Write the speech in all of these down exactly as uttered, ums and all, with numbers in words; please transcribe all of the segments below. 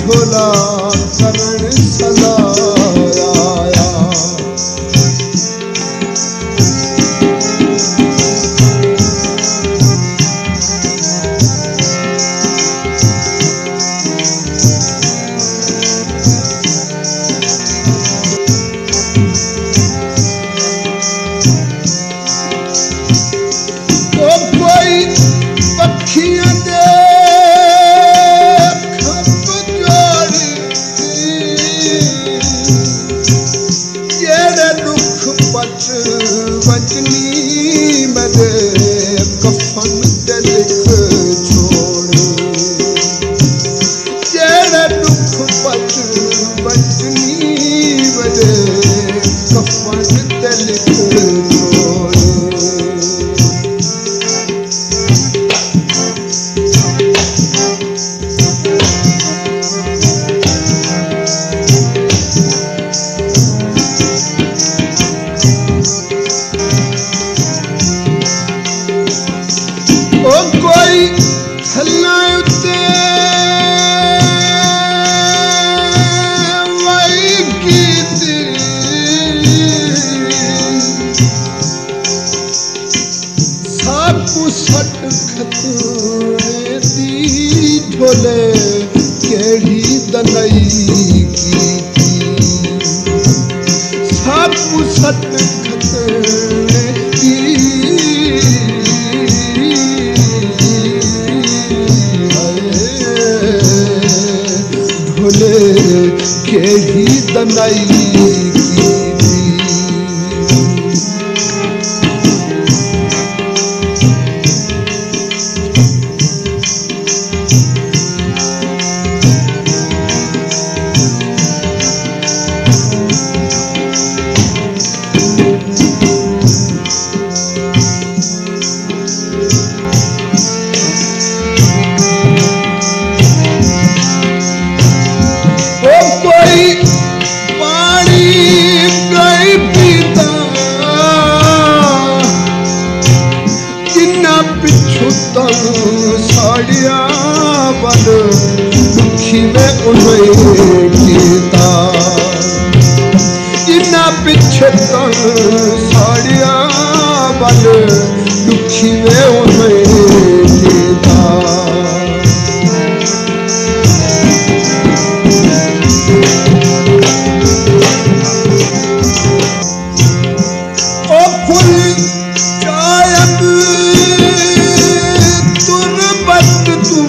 ڈھولا کرݨ سلا آیا۔ او کوئی پکھیاں دے کھمب جوڑ، جیڑھے ݙکھ پچ ونڄنی میݙے کفن تے لکھ چھوڑ۔ جیڑھے ݙکھ پچ ونڄنی میݙے کفن تے لکھ چھوڑ۔ او کوئی تھلاں اتے وائی کیتی، ساکوں سٹ کھتوݨے دی ڈھولے کیڑھی دنائی کیتی۔ ساکوں سٹ کھتوݨے دی ڈھولے کیڑھی دنائی کیتی۔ او کوئی پاݨی کائیں پیندا، جنہاں پچھوں تاں ساڑیاں ول ݙکھی میں انہیں کیتا۔ جنہاں پچھوں تاں ساڑیاں ول ݙکھی میں انہیں کیتا۔ او پھل چایم تربت توں،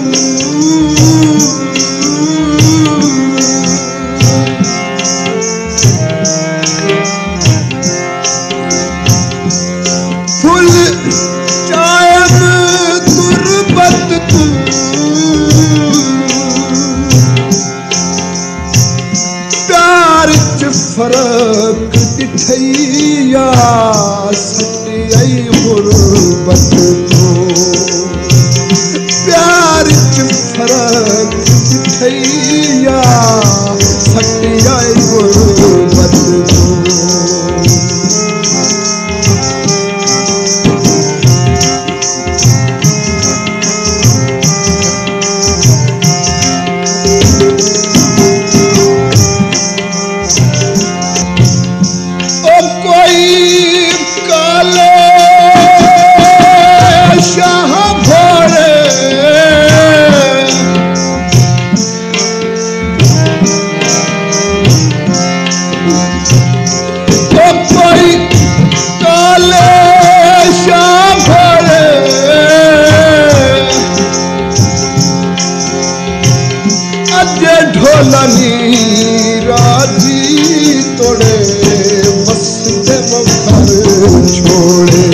پھل چایم تربت توں، پیار اچ فرق ݙٹھئی یا سٹ آئی غربت توں۔ پیار اچ فرق ݙٹھئی یا سٹ آئی غربت توں۔ او کوئی کالے شاہ گھوڑے، او کوئی کالے شاہ گھوڑے، اڄ ڈھولانی راضی توڑے وسدے مکھر چھوڑے۔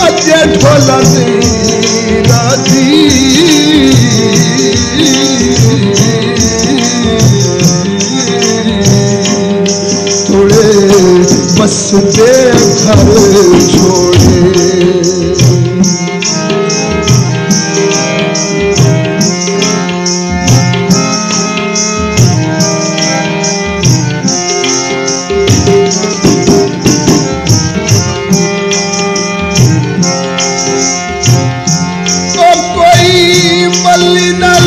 اڄ ڈھولانی راضی توڑے وسدے گھر چھوڑے۔ او کوئی ولی نال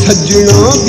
سڄݨو